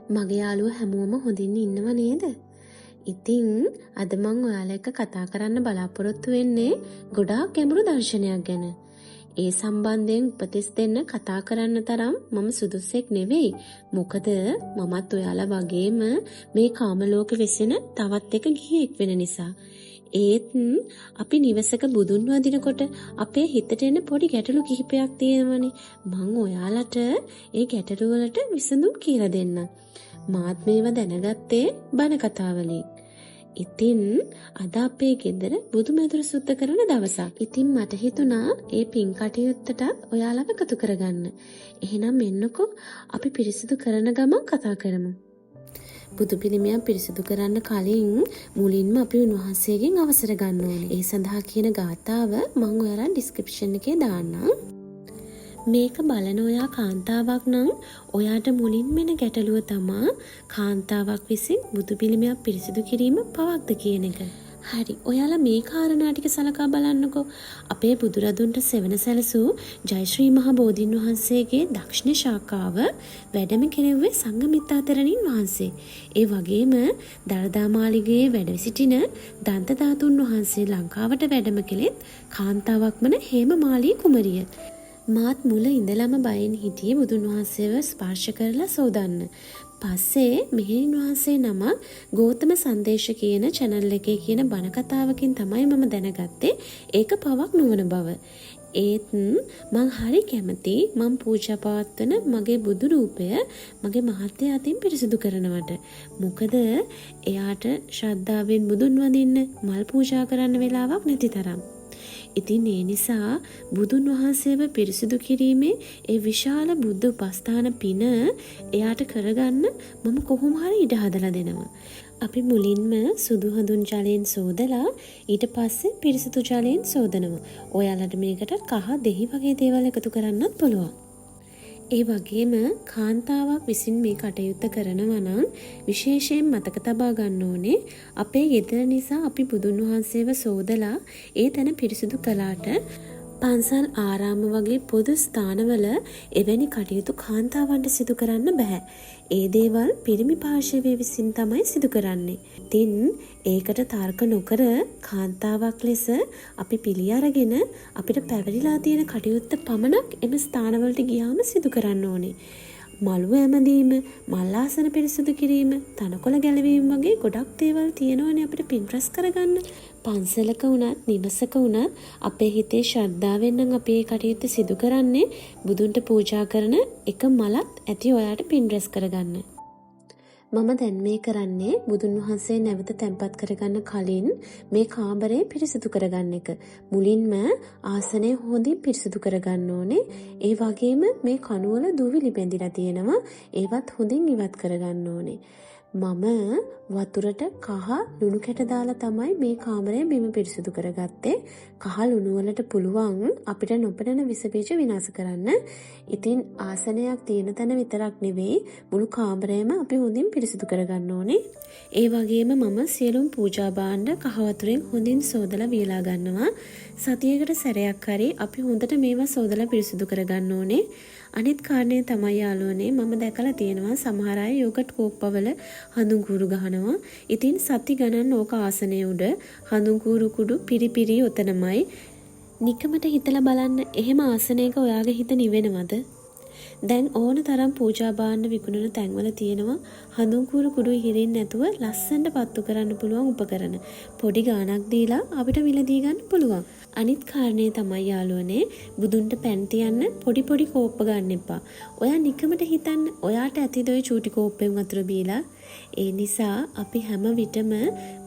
මගේ යාළුවෝ හැමෝම හොඳින් ඉන්නව නේද? ඉතින් අද මං ඔයාලා එක්ක කතා කරන්න බලාපොරොත්තු වෙන්නේ ගොඩාක් ගැඹුරු දර්ශනයක් ගැන. ඒ සම්බන්ධයෙන් උපදෙස් දෙන්න කතා කරන්න තරම් මම සුදුස්සෙක් නෙවෙයි. මොකද මමත් ඔයාලා වගේම මේ කාම ලෝකෙ වෙසෙන තවත් එක ගිහියෙක් වෙන නිසා. ඒත් අපි නිවසක බුදුන් වදිනකොට අපේ හිතට එන පොඩි ගැටලු කිහිපයක් තියෙනවනේ. මං ඔයාලට ඒ ගැටලු වලට විසඳුම් කියලා දෙන්නම්. මාත් මේවා දැනගත්තේ බණ කතා වලින්. ඉතින් අද අපේ ගෙදර බුදුමැදුර සුද්ධ කරන දවසක්. ඉතින් මට හිතුණා ඒ පින් කටයුත්තටත් ඔයාලව එකතු කරගන්න. එහෙනම් එන්නකෝ අපි පිරිසිදු කරන ගමන් කතා කරමු. බුදු පිළිමයක් පිරිසිදු කරන්න කලින් මුලින්ම අපි උන්වහන්සේගෙන් අවසර ගන්න ඕනේ. ඒ සඳහා කියන ගාථාව මං ඔයාලා ඩිස්ක්‍රිප්ෂන් එකේ දාන්නම්. මේක බලන ඔයා කාන්තාවක් නම් ඔයාට මුලින්ම එන ගැටලුව තමා කාන්තාවක් විසින් බුදු පිළිමයක් පිරිසිදු කිරීම පවක්ද කියන එක. හරි, ඔයාලා මේ කාරණා ටික සලකා බලන්නකෝ. අපේ බුදුරදුන්ට සෙවණ සැලසූ ජයශ්‍රී මහ බෝධීන් වහන්සේගේ දක්ෂිණ ශාඛාව වැඩම කෙරෙව්වේ සංඝමිත්තා තෙරණින් වහන්සේ. ඒ වගේම දළදා මාලිගයේ වැඩ සිටින දන්ත ධාතුන් වහන්සේ ලංකාවට වැඩම කෙළෙත් කාන්තාවක් වන හේමමාලී කුමරිය. මාත් මුල ඉඳලම බයෙන් හිටියේ බුදුන් වහන්සේව ස්පර්ශ කරලා සෝදන්න. පස්සේ මෙහෙණින් වහන්සේ නමක් ගෝතම සංදේශ කියන චැනල් එකේ කියන බණ කතාවකින් තමයි මම දැනගත්තේ ඒක පවක් නොවන බව. ඒත් මං හරි කැමති මං පූජා පවත්වන මගේ බුදු රූපය මගේ මහත්තයා අතින් පිරිසිදු කරනවට. මොකද එයාට ශ්‍රද්ධාවෙන් බුදුන් වඳින්න මල් පූජා කරන්න වෙලාවක් නැති තරම්. ඉතින් ඒ නිසා බුදුන් වහන්සේව පිරිසිදු කිරීමේ ඒ විශාල බුද්ධ උපස්ථාන පින එයාට කරගන්න මම කොහොම හරි ඉඩ හදලා දෙනවා. අපි මුලින්ම සුදු හඳුන් ජලයෙන් සෝදලා ඊට පස්සේ පිරිසිදු ජලයෙන් සෝදනවා. ඔයාලට මේකට කහ දෙහි වගේ දේවල් එකතු කරන්නත් පුළුවන්. ඒ වගේම කාන්තාවක් විසින් මේ කටයුත්ත කරනවා නම් විශේෂයෙන් මතක තබා ගන්න ඕනේ අපේ ගෙදර නිසා අපි බුදුන් වහන්සේව සෝදලා ඒ තැන පිරිසිදු කළාට පන්සල් ආරාම වගේ පොදු ස්ථානවල එවැනි කටයුතු කාන්තාවන්ට සිදු කරන්න බැහැ. ඒ දේවල් පිරිමි පාර්ශවය විසින් තමයි සිදු කරන්නේ. ඉතින් ඒකට තර්ක නොකර කාන්තාවක් ලෙස අපි පිළි අරගෙන අපිට පැවරිලා තියෙන කටයුත්ත පමණක් එම ස්ථානවලට ගියාම සිදු කරන්න ඕනේ. මළුව ඇමදීම, මල් ආසන පිරිසිදු කිරීම, තනකොළ ගැලවීම වගේ ගොඩක් දේවල් තියෙනවනේ අපිට පින් රැස් කරගන්න. පන්සලක වුණත් නිවසක වුණත් අපේ හිතේ ශ්‍රද්ධාවෙන් නම් අපි ඒ කටයුත්ත සිදු කරන්නේ බුදුන්ට පූජා කරන එක මලත් ඇති ඔයාට පින් රැස් කරගන්න. මම දැන් මේ කරන්නේ බුදුන් වහන්සේ නැවත තැන්පත් කරගන්න කලින් මේ කාමරය පිරිසිදු කරගන්න එක. මුලින්ම ආසනය හොඳින් පිරිසිදු කරගන්න ඕනේ. ඒ වගේම මේ කණුවල දූවිලි බැඳිලා තියෙනවා. ඒවත් හොඳින් ඉවත් කරගන්න ඕනේ. මම වතුරට කහ ලුණු කැට දාලා තමයි මේ කාමරය බිම පිරිසිදු කරගත්තේ. කහ ලුණු වලට පුළුවන් අපිට නොපෙනෙන විස බීජ විනාශ කරන්න. ඉතින් ආසනයක් තියෙන තැන විතරක් නෙවෙයි මුළු කාමරයම අපි හොඳින් පිරිසිදු කරගන්න ඕනේ. ඒ වගේම මම සියලුම පූජා භාණ්ඩ කහ වතුරෙන් හොඳින් සෝදලා වියලා ගන්නවා. සතියකට සැරයක් හරි අපි හොඳට මේවා සෝදලා පිරිසිදු කරගන්න ඕනේ. අනිත් කාරණය තමයි යාළුවනේ, මම දැකලා තියෙනවා සමහර අය යෝගට් කෝප්පවල හඳුන් කූරු ගහනවා. ඉතින් සති ගණන් ඕක ආසනය උඩ හඳුන් කූරු කුඩු පිරි පිරි ඔතනමයි. නිකමට හිතලා බලන්න, එහෙම ආසනයක ඔයාගේ හිත නිවෙනවද? දැන් ඕන තරම් පූජා භාණ්ඩ විකුණන තැන්වල තියෙනවා හඳුන් කූරු කුඩු ඉහිරින් නැතුව ලස්සනට පත්තු කරන්න පුළුවන් උපකරණ. පොඩි ගාණක් දීලා අපිට මිලදී ගන්න පුළුවන්. අනිත් කාරණේ තමයි යාළුවනේ, බුදුන්ට පැන් තියන්න පොඩි පොඩි කෝප්ප ගන්න එපා. ඔයා නිකමට හිතන්න, ඔයාට ඇතිද ඔය චූටි කෝප්පෙන් වතුර බීලා? ඒ නිසා අපි හැම විටම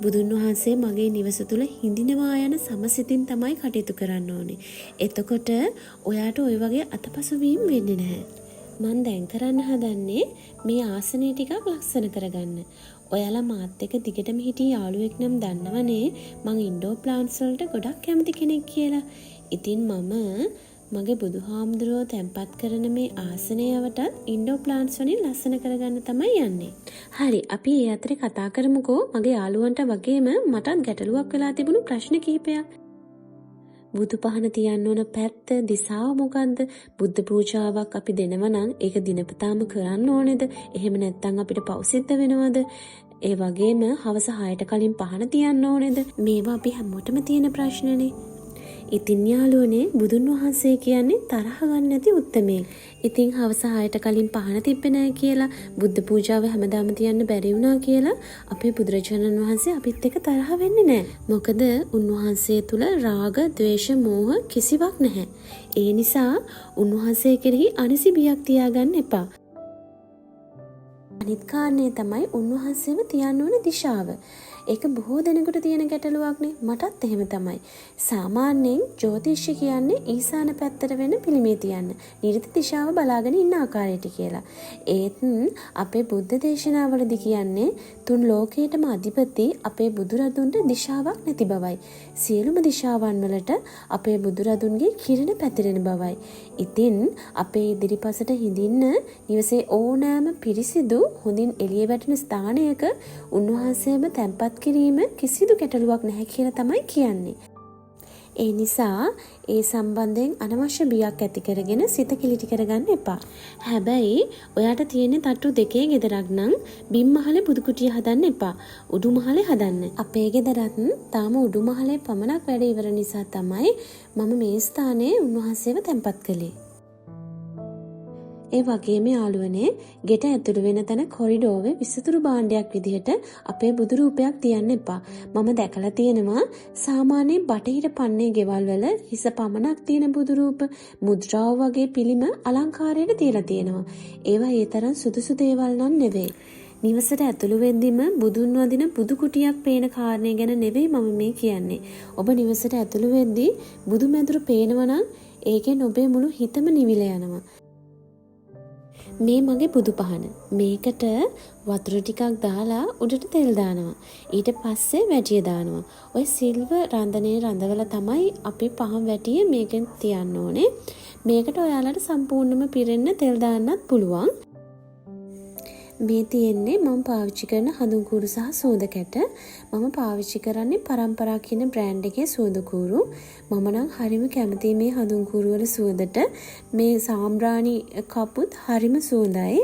බුදුන් වහන්සේ මගේ නිවස තුල හිඳිනවා යන සමසිතින් තමයි කටයුතු කරන්න ඕනේ. එතකොට ඔයාට ඔය වගේ අතපසු වීම් වෙන්නේ නැහැ. මං දැන් කරන්න හදන්නේ මේ ආසනය ටිකක් ලස්සන කරගන්න. ඔයාලා මාත් එක්ක දිගටම හිටිය යාළුවෙක් නම් දන්නවනේ මං ඉන්ඩෝර් ප්ලාන්ට්ස් වලට ගොඩක් කැමති කෙනෙක් කියලා. ඉතින් මම මගේ බුදුහාමුදුරුවෝ තැන්පත් කරන මේ ආසනය වටත් ඉන්ඩෝර් ප්ලාන්ට්ස් වලින් ලස්සන කරගන්න තමයි යන්නේ. හරි, අපි ඒ අතරේ කතා කරමුකෝ මගේ යාළුවන්ට වගේම මටත් ගැටලුවක් වෙලා තිබුණු ප්‍රශ්න කිහිපයක්. බුදු පහන තියන්න ඕන පැත්ත දිශාව මොකද්ද? බුද්ධ පූජාවක් අපි දෙනවා නම් ඒක දිනපතාම කරන්න ඕනේද? එහෙම නැත්නම් අපිට පව් සිද්ධ වෙනවද? ඒ වගේම හවස 6ට කලින් පහන තියන්න ඕනේද? මේවා අපි හැමෝටම තියෙන ප්‍රශ්නනේ. ඉතින් යාළුවනේ බුදුන් වහන්සේ කියන්නේ තරහ ගන්න නැති උත්තමයෙක්. ඉතින් හවස 6ට කලින් පහන තිබ්බේ නෑ කියලා බුද්ධ පූජාව හැමදාම තියන්න බැරි වුණා කියලා අපේ බුදුරජාණන් වහන්සේ අපිත් එක්ක තරහ වෙන්නේ නෑ. මොකද උන්වහන්සේ තුල රාග, ද්වේෂ, මෝහ කිසිවක් නැහැ. ඒ නිසා උන්වහන්සේ කෙරෙහි අනිසි බියක් තියාගන්න එපා. අනිත් කාරණේ තමයි උන්වහන්සේව තියන්න ඕන දිශාව. ඒක බොහෝ දෙනෙකුට තියෙන ගැටලුවක්නේ. මටත් එහෙම තමයි. සාමාන්‍යයෙන් ජ්‍යොතිෂය කියන්නේ ඊසාන පැත්තට වෙන පිළිමේ තියන්න. නිරිත දිශාව බලාගෙන ඉන්න ආකාරයට කියලා. ඒත් අපේ බුද්ධ දේශනාවලදී කියන්නේ තුන් ලෝකයටම අධිපති අපේ බුදුරදුන්ට දිශාවක් නැති බවයි. සියලුම දිශාවන් වලට අපේ බුදුරදුන්ගේ කිරණ පැතිරෙන බවයි. ඉතින් අපේ ඉදිරිපසට හිඳින්න නිවසේ ඕනෑම පිරිසිදු හොඳින් එළිය වැටෙන ස්ථානයක උන්වහන්සේම තැන්පත් කිරීම කිසිදු ගැටලුවක් නැහැ කියලා තමයි කියන්නේ. ඒ නිසා ඒ සම්බන්ධයෙන් අනවශ්‍ය බියක් ඇති කරගෙන සිත කිලිටි කරගන්න එපා. හැබැයි ඔයාට තියෙන තට්ටු දෙකේ ගෙදරක් නම් බිම් මහලේ බුදු කුටිය හදන්න එපා. උඩු මහලේ හදන්න. අපේ ගෙදරත් තාම උඩු මහලේ පමණක් වැඩ ඉවර නිසා තමයි මම මේ ස්ථානයේ උන්වහන්සේව තැන්පත් කළේ. ඒ වගේම යාළුවනේ ගෙට ඇතුළු වෙන තැන කොරිඩෝවේ විසිතුරු භාණ්ඩයක් විදිහට අපේ බුදු රූපයක් තියන්න එපා. මම දැකලා තියෙනවා සාමාන්‍යයෙන් බටහිර පන්නේ ගෙවල් වල හිස පමණක් තියෙන බුදු රූප මුද්‍රාව වගේ පිළිම අලංකාරයට තියලා තියෙනවා. ඒවා ඒ තරම් සුදුසු දේවල් නම් නෙවෙයි. නිවසට ඇතුළු වෙද්දිම බුදුන් වදින බුදු කුටියක් පේන කාරණය ගැන නෙවෙයි මම මේ කියන්නේ. ඔබ නිවසට ඇතුළු වෙද්දී බුදු මැදුර පේනවා නම් ඒකෙන් ඔබේ මුළු හිතම නිවිලා යනවා. මේ මගේ බුදු පහන. මේකට වතුර ටිකක් දාලා උඩට තෙල් දානවා. ඊට පස්සේ වැටිය දානවා. ඔය සිල්වර් රන්දනේ රඳවලා තමයි අපි පහන් වැටිය මේකෙන් තියන්න ඕනේ. මේකට ඔයාලට සම්පූර්ණයෙන්ම පිරෙන්න තෙල් දාන්නත් පුළුවන්. මේ තියෙන්නේ මම පාවිච්චි කරන හඳුන් කූරු සහ සුවඳ කැට. මම පාවිච්චි කරන්නේ පරම්පරා කියන බ්‍රෑන්ඩ් එකේ සුවඳ කූරු. මම නම් හරිම කැමතියි මේ හඳුන් කූරු වල සුවඳට. මේ සාම්බ්‍රාණි කපුත් හරිම සුවඳයි.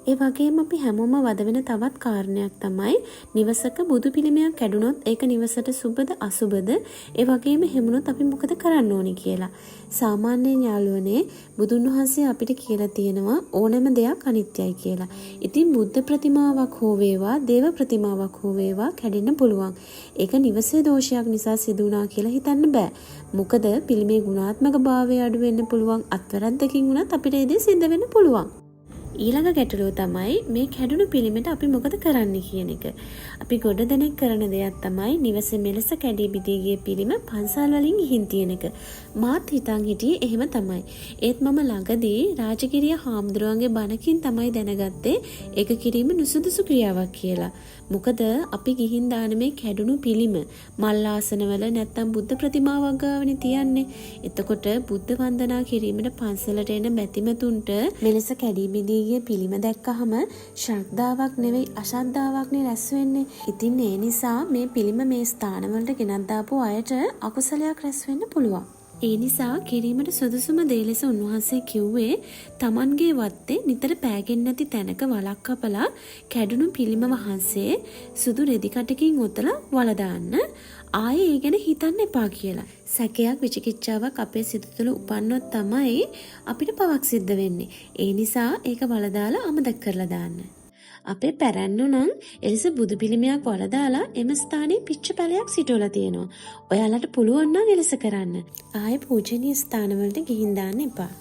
ඒ වගේම අපි හැමෝම වද වෙන තවත් කාරණයක් තමයි නිවසක බුදු පිළිමයක් කැඩුනොත් ඒක නිවසට සුබද අසුබද, ඒ වගේම හැමුණොත් අපි මොකද කරන්න ඕනි කියලා. සාමාන්‍යයෙන් යාළුවනේ බුදුන් වහන්සේ අපිට කියලා තියෙනවා ඕනෑම දෙයක් අනිත්‍යයි කියලා. ඉතින් බුද්ධ ප්‍රතිමාවක් හෝ වේවා දේව ප්‍රතිමාවක් හෝ වේවා කැඩෙන්න පුළුවන්. ඒක නිවසේ දෝෂයක් නිසා සිදු වුණා කියලා හිතන්න බෑ. මොකද පිළිමේ ගුණාත්මක භාවය අඩු වෙන්න පුළුවන්, අත්වැරද්දකින් වුණත් අපිට ඒ දේ සිද්ධ වෙන්න පුළුවන්. ඊළඟ ගැටලුව තමයි මේ කැඩුණු පිළිමෙට අපි මොකද කරන්න කියන එක. අපි ගොඩ දෙනෙක් කරන දෙයක් තමයි නිවසේ මෙලෙස කැඩී බිඳී ගිය පිළිම පන්සල් වලින් ගිහින් තියෙන එක. මාත් හිතන් හිටියේ එහෙම තමයි. ඒත් මම ළඟදී රාජගිරිය හාමුදුරුවන්ගේ බණකින් තමයි දැනගත්තේ ඒක කිරීම නුසුදුසු ක්‍රියාවක් කියලා. මොකද අපි ගිහින් දාන මේ කැඩුණු පිළිම මල් ආසනවල නැත්තම් බුද්ධ ප්‍රතිමාවක් ගාවනේ තියන්නේ. එතකොට බුද්ධ වන්දනා කිරීමට පන්සලට එන බැතිමතුන්ට මෙලෙස කැඩී බිඳී ගිය පිළිම දැක්කහම ශ්‍රද්ධාවක් නෙවෙයි අශ්‍රද්ධාවක් නේ රැස් වෙන්නේ. ඉතින් ඒ නිසා මේ පිළිම මේ ස්ථානවලට ගෙනත් දාපු අයට අකුසලයක් රැස් වෙන්න පුළුවන්. ඒ නිසා කිරීමට සුදුසුම දේ ලෙස උන්වහන්සේ කිව්වේ තමන්ගේ වත්තේ නිතර පෑගෙන්නේ නැති තැනක වලක් කපලා කැඩුණු පිළිම වහන්සේ සුදු රෙදි කටකින් ඔතලා වල දාන්න. ආයේ ඒ ගැන හිතන්න එපා කියලා. සැකයක් විචිකිච්ඡාවක් අපේ සිත තුළ උපන්නොත් තමයි අපිට පවක් සිද්ධ වෙන්නේ. ඒ නිසා ඒක වල දාලා අමතක කරලා දාන්න. අපේ පැරැන්නෝ නම් එලෙස බුදු පිළිමයක් වල දාලා එම ස්ථානයේ පිච්ච පැලයක් සිටවලා තියෙනවා. ඔයාලට පුළුවන් නම් එලෙස කරන්න. ආයේ පූජනීය ස්ථානවලට ගිහින් දාන්න එපා.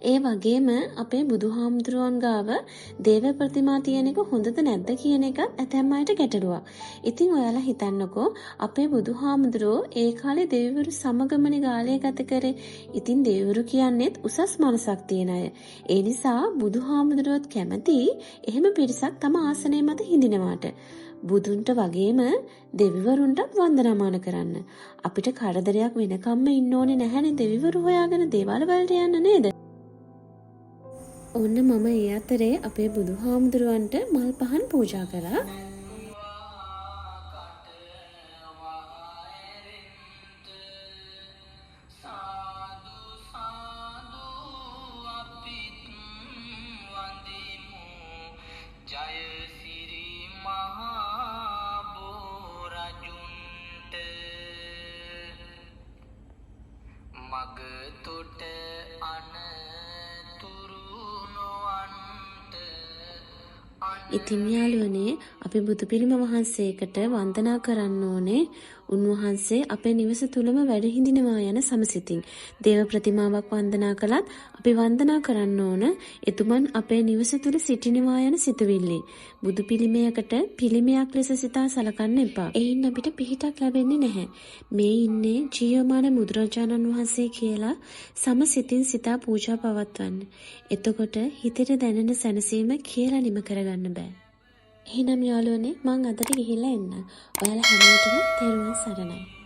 ඒ වගේම අපේ බුදුහාමුදුරුවන් ගාව දේව ප්‍රතිමා තියෙන එක හොඳද නැද්ද කියන එකත් ඇතැම් අයට ගැටලුවක්. ඉතින් ඔයාලා හිතන්නකෝ අපේ බුදුහාමුදුරුවෝ ඒ කාලේ දෙවිවරු සමගමනේ කාලය ගත කරේ. ඉතින් දෙවිවරු කියන්නේත් උසස් මනසක් තියෙන අය. ඒ නිසා බුදුහාමුදුරුවොත් කැමති එහෙම පිරිසක් තම ආසනය මත හිඳිනවාට. බුදුන්ට වගේම දෙවිවරුන්ටත් වන්දනාමාන කරන්න. අපිට කරදරයක් වෙනකම්ම ඉන්න ඕනේ නැහැනේ දෙවිවරු හොයාගෙන දේවාල වලට යන්න නේද? ඔන්න මම ඒ අතරේ අපේ බුදුහාමුදුරුවන්ට මල් පහන් පූජා කළා. තොට අනතුරු නොවන්ට. ඉතින් යාළුවනේ, අපි බුදු පිළිම වහන්සේකට වන්දනා කරන්න ඕනේ උන්වහන්සේ අපේ නිවස තුලම වැඩ හිඳිනවා යන සමසිතින්. දේව ප්‍රතිමාවක් වන්දනා කළත් අපි වන්දනා කරන්න ඕන එතුමන් අපේ නිවස තුල සිටිනවා යන සිතුවිල්ලෙන්. බුදු පිළිමයකට පිළිමයක් ලෙස සිතා සලකන්න එපා. එයින් අපිට පිහිටක් ලැබෙන්නේ නැහැ. මේ ඉන්නේ ජීවමාන බුදුරජාණන් වහන්සේ කියලා සමසිතින් සිතා පූජා පවත්වන්න. එතකොට හිතට දැනෙන සැනසීම කියලා නිම කරගන්න බෑ. එහෙනම් යාළුවනේ, මං අදට ගිහිල්ලා එන්නම්. ඔයාලා හැමෝටම තෙරුවන් සරණයි.